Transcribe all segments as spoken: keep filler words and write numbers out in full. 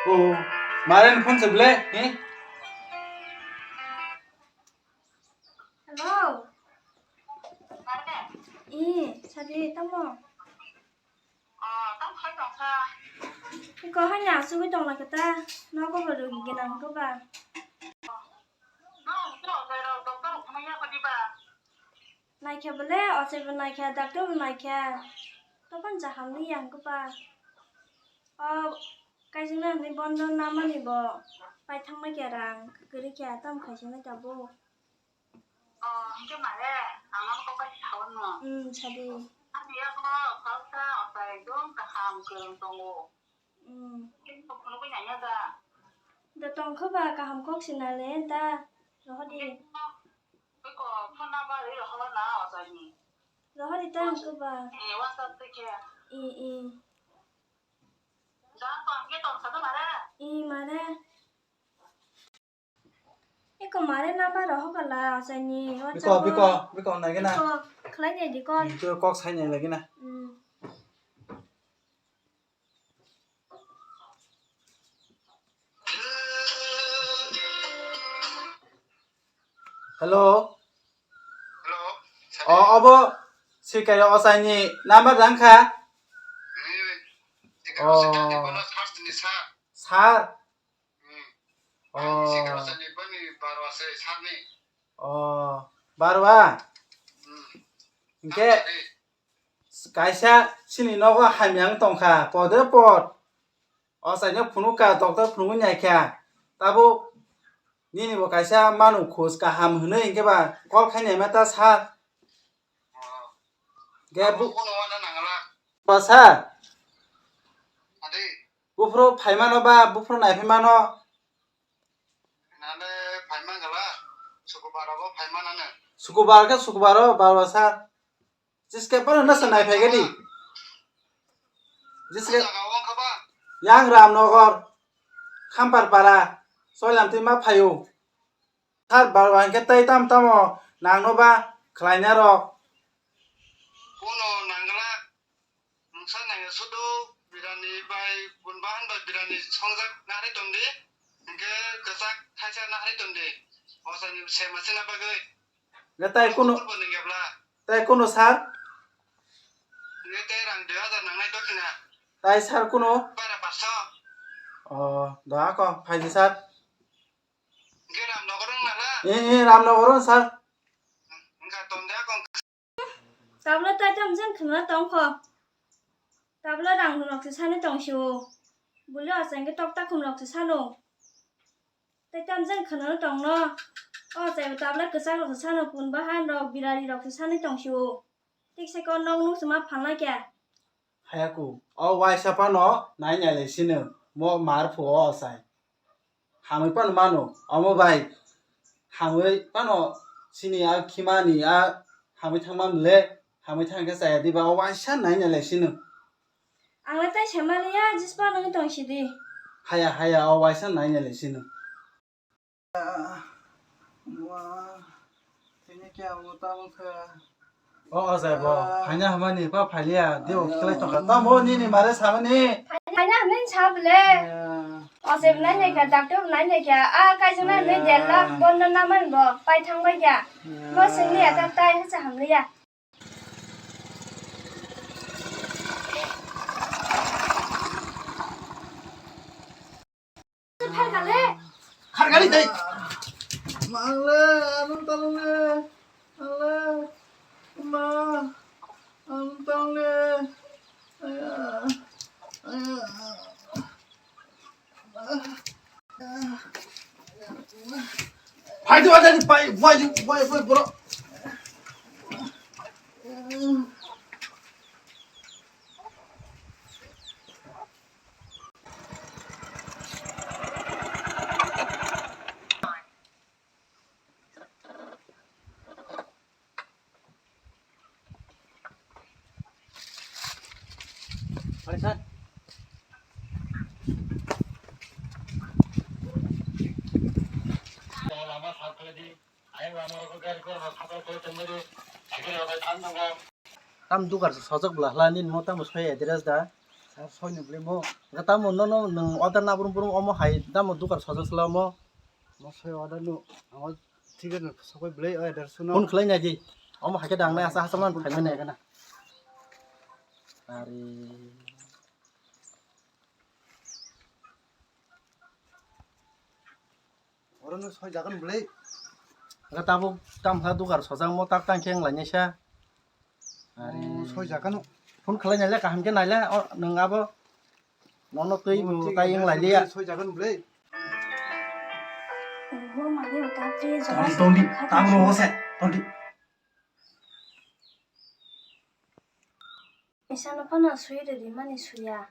Oh, maren phone se ble, hi? Hello. Eh, sadi tamo. Iko hai na asugwi tong la kata. No ko bodo gigi nang ko ba. Naikha bole, ochai bo naikha, doctor bo naikha. Topan jaham ni yang ko ba. O kaijing na ni bondo namani bo. Pai thang mai kya rang, kiri kya tam khai sing na kya bo. Oh, hingke mare, ang ano kok bai sao no. Hmm, sadi. Ani ya ko, kau sa, ochai ekdom kaham kwrwng tongo. Hmm. Kini kok phunugwi nanya da. Da tong kho ba kaham kok sinale da. Rohodi. Koi ko phone number ri rohor na ochai ni. Rohodi ta ang kho ba. Eh, WhatsApp te khe. I, i. Da tong ke tong sa da mare. I, mare. Eko mare number rohor kala, achaini WhatsApp. Biko, biko, biko, nai gana. Biko, khlai nai di call. Hmm, tu kok sai nai lagi na. Hmm. Hello. Hello. Oh, obo, si kaya ochaini number rang kha. Hmm. Oh. Sir. Hmm. Oh. Ani si karo sani bani barwa se sarni. Oh, barwa. Hmm. Hingke kaisa chini nogo hamya wng tongkha, podre pod. Ochaino phunukha, doctor phunugwi naikha. Tabuk nini bo kaisa manu khoj kaham hwnwi hingke ba call khainai ma ta sir. Oh. Ge bu- Abo bono wana nangala. Ba sir. Adi. Buphuru phaimano ba, buphuru naiphaimano? Nane phaimangala, sukubar abo phaimanane. Sukubar khe sukubar o, barwa sir. Jiske phano nasa naiphai gadi. Jiske. Jaga wng kha ba? Yang Ramnagar, Khamparpara, Soilamtwi ma phaio. Sir, barwa hinkhe tei tamo tamo nangno ba khlaina rok? Bono nangla, mungsa nangya sudu birani bai bunbahan bai birani songjak nahri tondi, hinkhe kwchak thaisa nahri tondi, bosani sema sina bagwi. Hinkhe tei kunu, tei kunu sir? Hinkhe tei rang dui hajar nangnai dokhina. Tei sir kunu? Bara paso. Oh, doha ko, phaidi sir. Hinkhe Ramnagar wng nala? Eh, eh, Ramnagar wng sir. Wngkha tong de akong. Tabla tai tam jang khna tong kho. Tabla rang rok se sani tong sio. Buli asang ke tok takhum rok se sano. Tai tam jang khna tong no. O chai tabla kwchak rok se sano pun bahan rok birari rok se sani tong sio. Tik se kon nok nuk se ma phalna kya. Hayaku, o waisa phano nai nai lai sino, mo mar phuo o sai. Hamwi phano mano, omo bai hamwi phano sini a khimani a hamwi thangma le, hamwi thang khe chaya diba, o waisa nai nai lai sino. Ang le tai sama le ya, jispa nang tong sidi. Haya, haya, o waisa nai nai lai sino. O, o jai bo, phaina hamani, pa phailiya, deo khlai tongkha. Tamo nini mare samani. Phaina hamani sa bole. O jai bo nai nai kha, doctor bo nai nai kha. A kaisa nai nai der lakh bondo naman bo, pai thang bai kha. Bo sing liya, ta tai ha sa ham liya. Kharkali dai. Mangle, anung talungle. Mangle, ma, anung talungle. Aya, aya. Hai tu ada ni pai, pai, pai, pai, bro. Tam dukar sojak bwla hla nini mo tamo soi address da. Soi ni bwlwi mo. Ga tamo no, no, nwng order na brum brum omo hai tamo dukar sojak sla omo. Mo soi order no. Ang o ticket no sokoi bwlwi o order suno. Phone khlai nai di. Omo hai khe dang nai asa hasa man phai mane gana. Ari. Oro no soi jagan bwlwi. Ga tabuk tam ha dukar sojak mo tak tang khe ang lai nai sa. Ari. Oh, soi jaga no. Phone khlai naile, kaham khe naile, o, nwng abo. Nono twi bo tai wng lai liya. Soi jaga no bwlwi. Tondi, tondi, tamo se, tondi. Isano phano sui rwdi mani suya.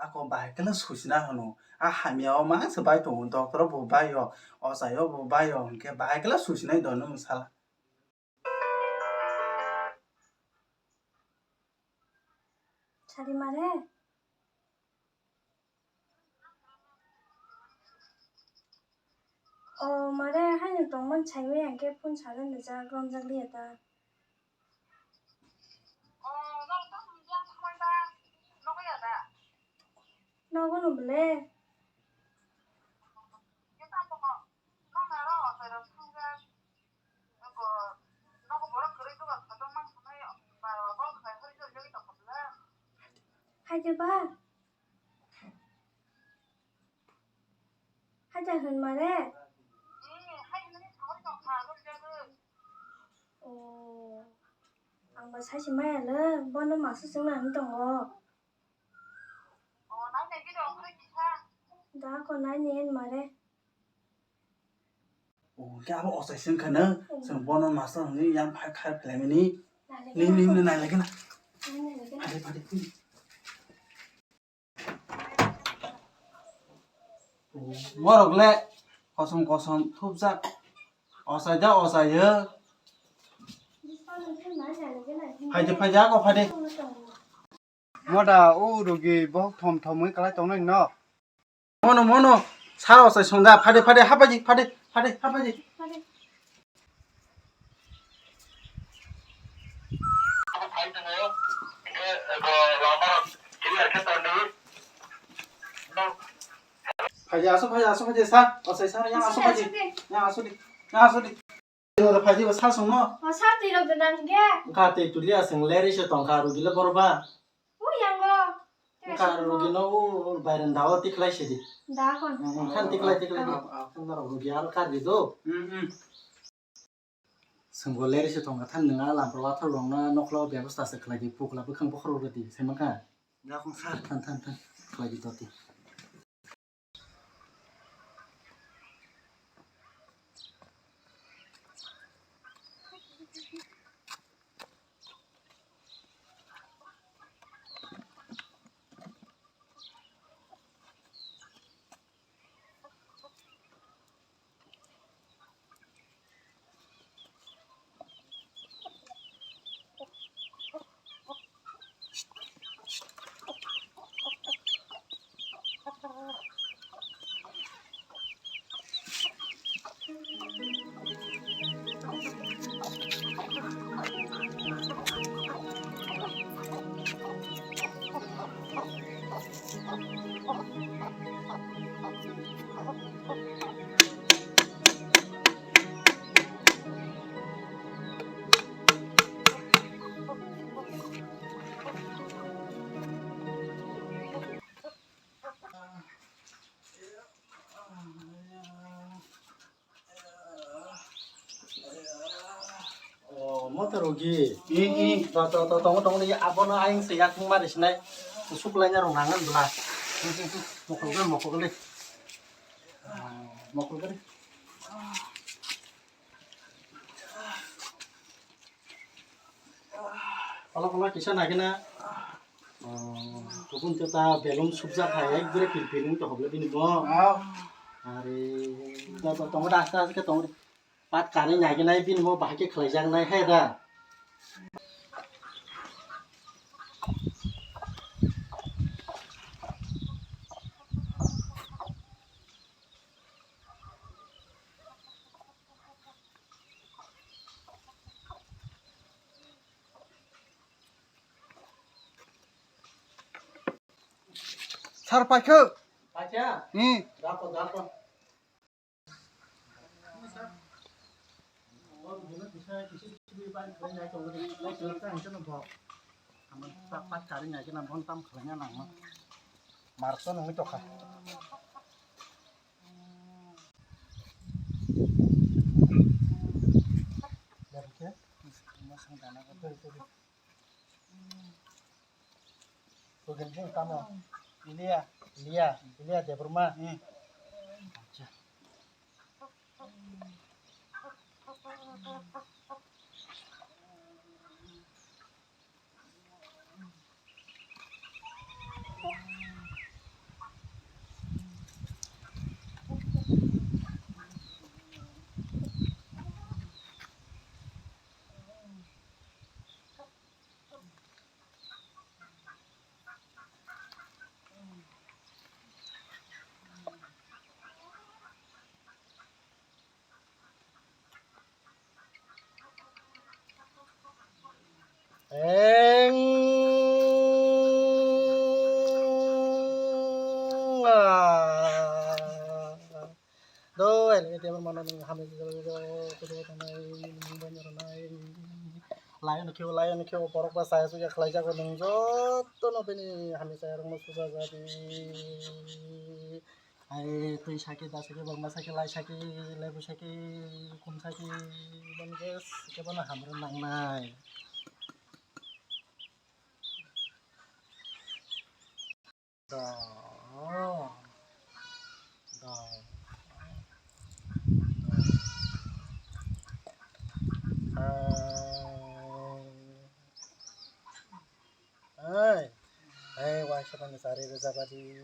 Ako bahai khe no suisina hwno. A hamya o ma se bai tongo, doctor bo bai o, ochaio bo bai o, hwnkhe bahai khe no suisinai do nwng sala. Sadi mare. O mare, haino tongmani saiwi ang khe phone salai nijak romjak liya ta. Nogo no bwle. Hai de ba. Hai de hwn mare. Oh. Ang ba sai se maya le, bono masa sung nang tongo. Da ko nai ni en mare. O, khe abo ochai sung kha na, chwng bono masa ni yang phai khai phlai mani. Ni, ni, ni nai lagi na. Phai, phai, phai. Borok le kosom kosom thupjak. Ochai da ochai yo. Phai de, phai de, ako phai de. Moda o rugi bohok thom thom wi kalai tongnai no. Mono, mono, sa ochai song da, phai de, phai de, hapai di, phai de, phai de, hapai di. Phai de, aso phai de, aso phai de, sa, ochai sa, yang aso phai de, yang aso di, yang aso di. Oro phai di, sa song no. O sa twi rok de nang ge. Ka twi tulia seng leri se tong ka rugi le boro ba. U yango. Ka rugi no u bairanda o tiklai se di. Da kon. Khan tiklai tiklai di. Khan norok rugi aro kar di do. Seng bo leri se tong ka than nang a lam pro athor rong na noklo bebosta se khlai di pukla bwkhang bokhorok rw di se ma kha. Da kon sa. Than than than khlai di to ti. O, motor rugi. I, i. To, to, to, tongo, tongo, ni abono ayang se yak thung mari sinai. Suklai na rong nangan bla. Mokol gari, mokol gari. Ah, mokol gari. Pala, pala, kisa nagina. Oh, kubun khe ta belum subjak hai, ekbare pilpil wng tongkha bini bo. Ah. Are, to, to, tongo da, aste aste khe tongo. Pat kanwi naiginai bini bo bahai khe khlaijaknai hai da. Thar paikha. Hmm. Marso nungwi tokha. Tugin sing tamo. Ilia, Ilia, Ilia Debbarma. Hmm. Acha. Eng, ah. Do, el, el, el, mano, nung, hamya, kudu, kudu, tanai, nung, banyo, ranai. Layan, kyo, layan, kyo, borok ba, saya, suya, khlai, jago, nung, joto, no, bini, hamya, saya, rung, no, suja, jadi. Ai, twi saki, da saki, bangma saki, lai saki, lebu saki, kum saki, bani ges, kebono hamrwng nangnai. Da, da, da. Ai. Ai, ai, waisa tangni sari rwjapadi.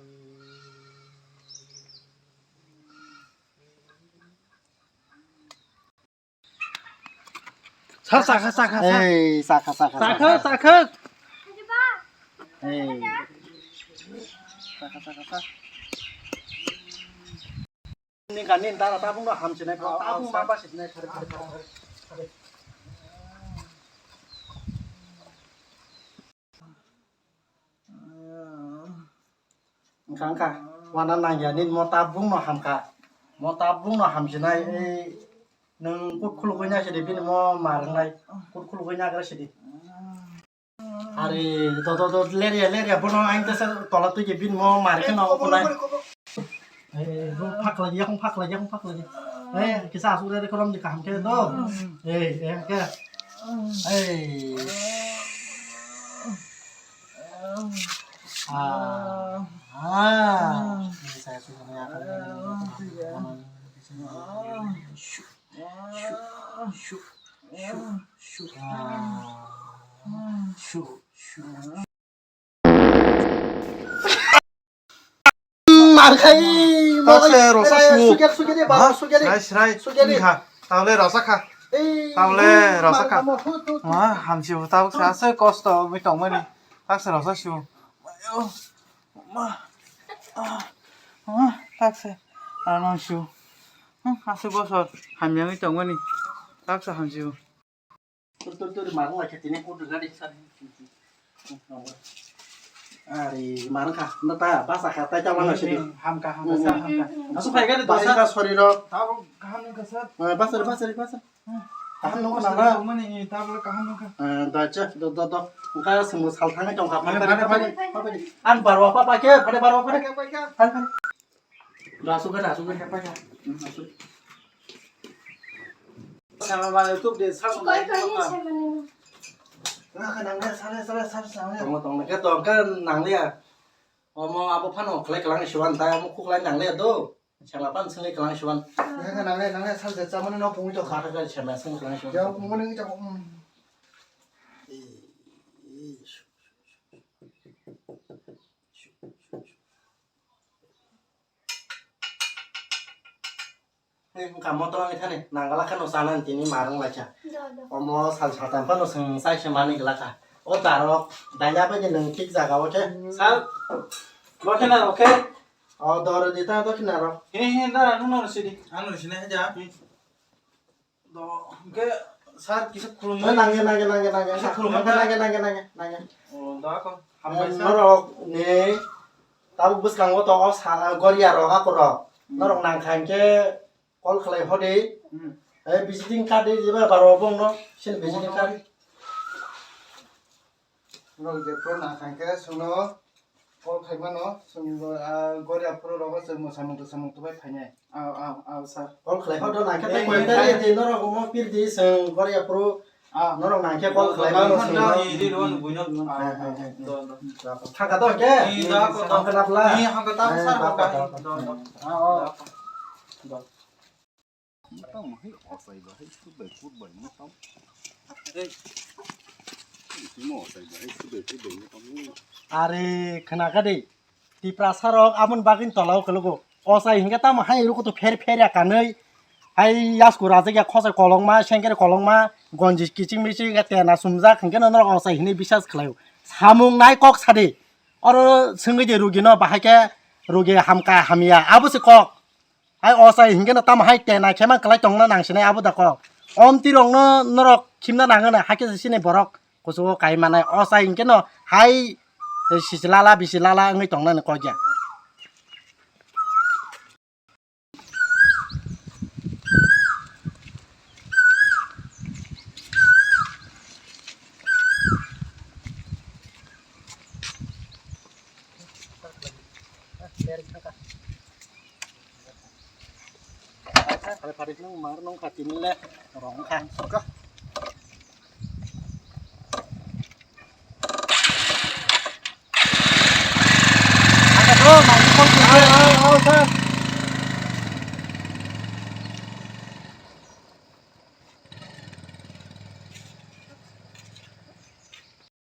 Sa, sa kha, sa kha, sa. Ei, sa kha, sa kha, sa kha, sa kha. Sa kha, sa kha, sa. Ei. Sa kha, sa kha, sa. Ni kani dara tabung no hamsinai, tabung ma basinai, thare, thare, thare, thare. Wngkha, wngkha. Wana nangya, nini mo tabung no hamkha. Mo tabung no hamsinai, ei, nwng kut khulugwi na sidi, bini mo marwngnai. Kut khulugwi nagra sidi. Ari, to, to, to, lerya, lerya, bono ang tesa tola twi ke bin mo mar ke no kunai. Eh, bo phakla, yakung phakla, yakung phakla. Eh, kisa asuk re korom di kaham ke do. Eh, eh, ke. Eh. Ah. Ah. Ini saya sudah ya. Shuk, shuk, shuk, shuk. Shuk, shuk. Mar khai, tabuk se rosa su. Suger, suger de, baba, suger de. Srai, srai. Suger de. Kha. Tabuk le rosa kha. Ei, tabuk le rosa kha. Ma, hamsi bu tabuk se asai kosto, mui tongmani. Tabuk se rosa su. Ayo, ma, ah, ma, tabuk se. Ano su. Hmm, asai bosor, hamyangwi tongmani. Tabuk se hamsi bu. Tur, tur, tur, marwng lai khe tini kudu gari sar. Ari, marwng kha, no ta, basa kha, tai ta wala sini. Hamkha, hamkha, sir, hamkha. Asu phai gari dosa. Sorry ro. Tabuk kaham nungkha, sir. Eh, basa, basa, basa. Kaham nungkha na. Mani, tabuk kaham nungkha. Eh, da, che, do, do, do. Engka sengbo sal thangwi tongkha. Phai, phai, phai, phai. An barwa pa, pa khe, phai, barwa pa. Phai, phai. Rasu ka, rasu ka, siapa ya? Hmm, rasu. Sama ba YouTube de, sa. Koi, koi, ini siapa nih? Nang, nang, nang, sana, sana, sana, sana. Tong, tong, ka, tong, ka, nang liya. Omo abo phano khlai klang siwan ta, omo khuklai nang liya do. Sama pan sini klang siwan. Nang, nang, nang, sana, sana, mana no pungwi to kha. Ka, ka, sama sini klang siwan. Ya, pungwi nang to. Hmm. Eh, eh, shu, shu, shu. Shu, shu, shu. Hei, wngkha motor ni thani, nangala kheno chana tini marwng laikha. Da, da. Omo sal satam phano chwng chai se manwi glakha. O darok, daina bai nwng thik jaga o khe. Sir, bo khe na rok khe? O doro di ta, bo khe na rok. He, he, da, ano no sidi. Ano sini aja. Do, hwnkhe sir kisa khulumwi. Nangya, nangya, nangya, nangya. Kisa khulumwi. Nangya, nangya, nangya, nangya. O, da ko. Hambai sir. Norok ni Tabuk bwskango to o sa, goria rok, ako rok. Hmm. Norok nang kha hinkhe call khlai hodi. Hmm. Eh, visiting card di, diba baro bongno, sini visiting card. Norok jephru nang kha hinkhe chwngno call khlai mano, chwng, ah, goria phuru rogo chwng mwsamung twsamung tubui phainai. Aw, aw, aw, sir. Call khlai hodi nang khe tei koi tari di norok omo pir di chwng goria phuru. Ah. Norok nang khe call khlai mano chwng. Di, di, di, di, di, di. Hai, hai, hai. Do, do. Thangkha to hwnkhe? Di, do, do. Thangkha na bla? Di, hangkha ta, sir, hangkha. Do, do. Ah, oh. Do. Tamo hai ochai bahai subai kut bai mo tam. Ei. Tamo ochai bahai subai kut bai mo tam. Are khna kha de. Tiprasa rok aboni bagwi tolao kwlwgo. Ochai hinkhe tamo hai rwkhe to pher pher ya kanwi. Hai yasku rajak ya khosai kolokma, sengkere kolokma, gonji kiching miching ya tena sumjak hinkhe no norok ochai hinwi bisas khlaio. Samung nai kok sadi. Oro swngwi de rugi no bahai khe rugi hamka hamya abo se kok. Hai ochai hinkhe no tamo hai tena khema kwlai tongna nang sinai abo da kok. Om tirok no norok khimna nang no hai khe sini borok. Kuchugo kai manai ochai hinkhe no hai sisi lala bisi lala wngwi tongna ni kok ya. Phari phari nang mar nang kati ni le rong kha. Aka bro, nang ni call khe.